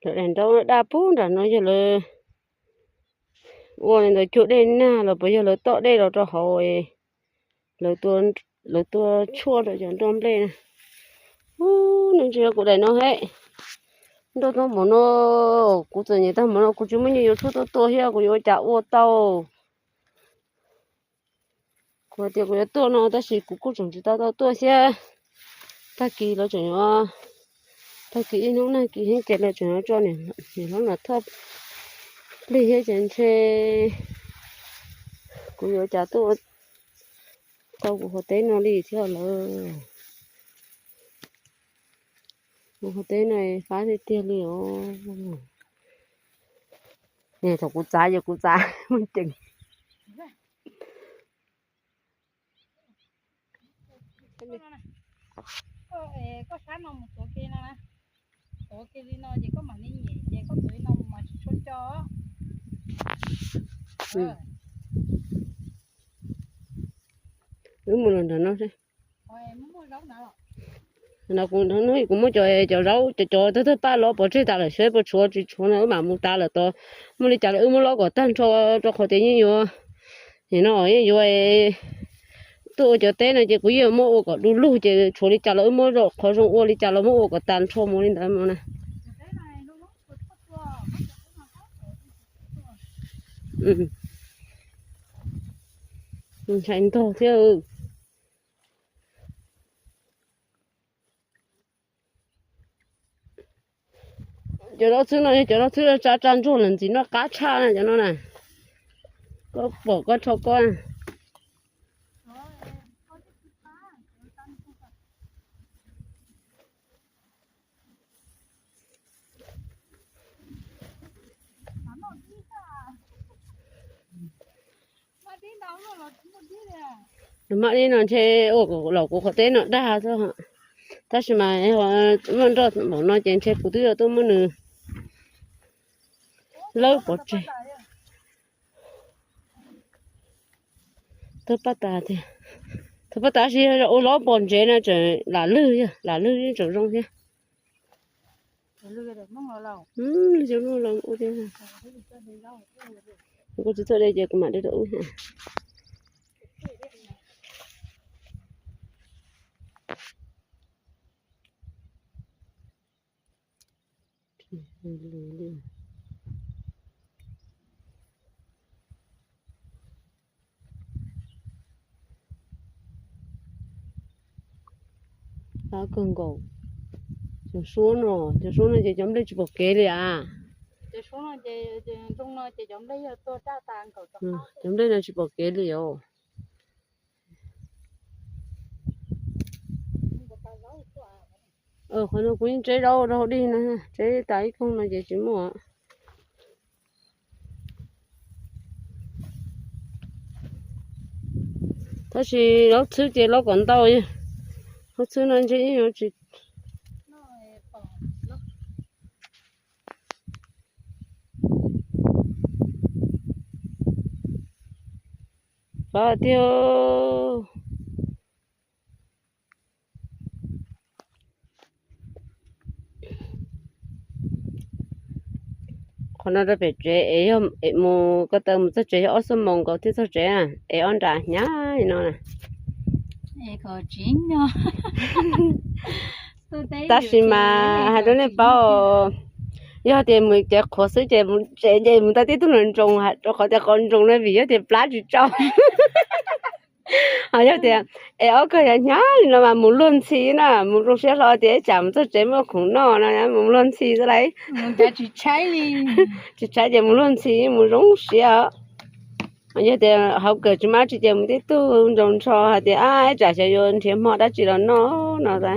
Cov daim ntaub daj pub nram no yog lawv ua li ntawd cuag dej nag los puas yog lawv toj dej los rau hauv, lawv tua tshuaj rau cov nroj nplej na. Ub, nws tsis yog kuv daim no he. Nroj tag npaum no, kuv txom nyem tag npaum no kuv tsis muaj nyiaj yuav tshuaj tuaj tua thiab kuv yuav ua cas ua tau. Kuv hais tias kuv yuav tuaj no tab sis kuv kuj tseem tsis tau tau tuaj thiab. Tag kis lawv tseem yuav, tag kis ib hnub nag kis heev ces lawv tseem yuav tso niam hlob Nom Thoj plig thiab ces ntshe kuv yuav cas tuaj tau kuv qhov teb no li thiab lawm. Kuv qhov teb no fab tiag tiag li os. Thaum kuv txav ces kuv txav muaj ceem. Wb mus los nram no seb. No kuv, no kuv muab cov, cov zaub cov, cov tawg tawg paj los pov tseg tas lawm seb puas tshuav tsis tshuav no wb mam mus tas lawm tod. Muaj li cas los wb muab lob kom tag nrho rau qhov tias yeej yuav, nim no yeej yuav tuaj ua cov teb no ces kuv yeej muab ua kom du lug ces tshuav li cas los wb muab qhov zoo ua li cas los muab ua kom tag nrho mus li ntawd mus na. Ntshai ntog thiab. Cov zaub txhwb no yog cov zaub txhwb tsa tsa ntsuag lawm ntxim no qab tshaj na cov no na. Koj pom koj rho koj. Nws mam li no ntshe ua los kuv qhov teb no dag xwb. Tab sis mas muaj nroj npaum no ces ntshe kuv twb yuav tuaj muab nws lawb pov tseg. Thawj paj tas tiag, thawj paj tas sis ua lob pov ntsev no tseem lam lwg, lam lwg tseem zoo thiab. Kuv tsis txawj de ces kuv mam de rau wb. Qab kawg nkaus. Cov suab no, cov suab no ces cov nplej tsis pom kev li as. Cov nplej no tsis pom kev li os. Qhov no kuv yeej tseb zaub rau hauv dij no, tseb tas ib koog no ces tsis muaj. Tab sis zaub txhwb ces los kom ntau, zaub txhwb no ntshe yeej yuav tsis. Fab tiag. Qhov no rau pem tsev es yog es mus ko taw mus txog tsev yog ob xuab moos nkaus thiaj txog tsev, es ob nra hnyav li no na. Tab sis mas hais rau nej paub, yog tias mus cov qhuav xwb ces mus tsev ces mus tau tib tug nroos nroos, rau qhov tias qhov nroos no vim yog tias plab tsis tsau. Ho yog tias es ob kawg hnyav li no mas mus luag ntxhi na, mus zoo siab hlo tias ib tsam mus txog tsev muaj khoom noj no mus luag ntxhi xwb lauj. Tsis tshaib ces mus luag ntxhi mus zoo siab. Yog tias hauv kawm tsis muaj dab tsi ces mus tib tug nroos nrho hais tias ib tsam xyov yuav nrhiav hmo dab tsi los noj no.